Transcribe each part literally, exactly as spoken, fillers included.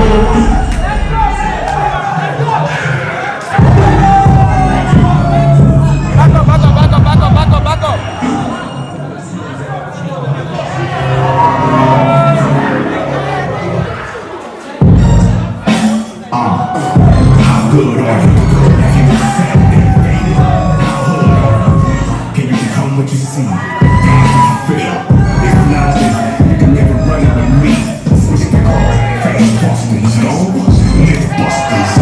Back up, back up, back up, back up, back up, back up. How good are you? Have you accepted? How hood are you? Can you become what you see? Dance if you feel. If not, then you can never run it with me. Switch the card. Fast Boston, stone. Myth busters.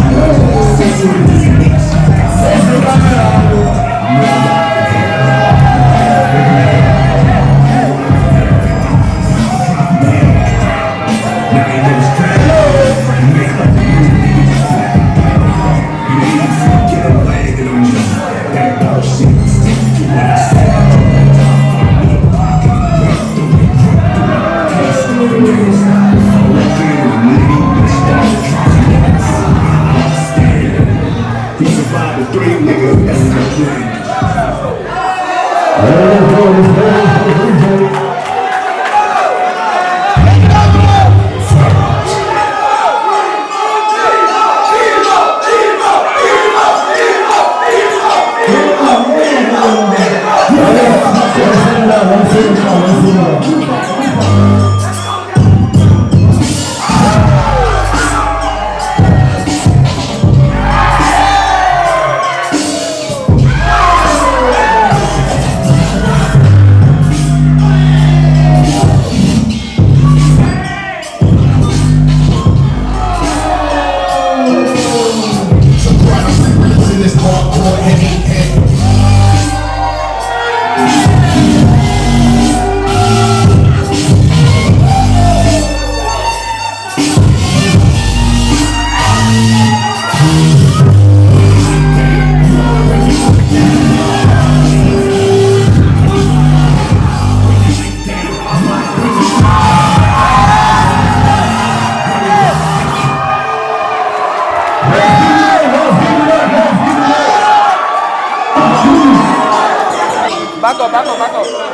He survived the three niggas. That's not playing. Back up, back up, back up.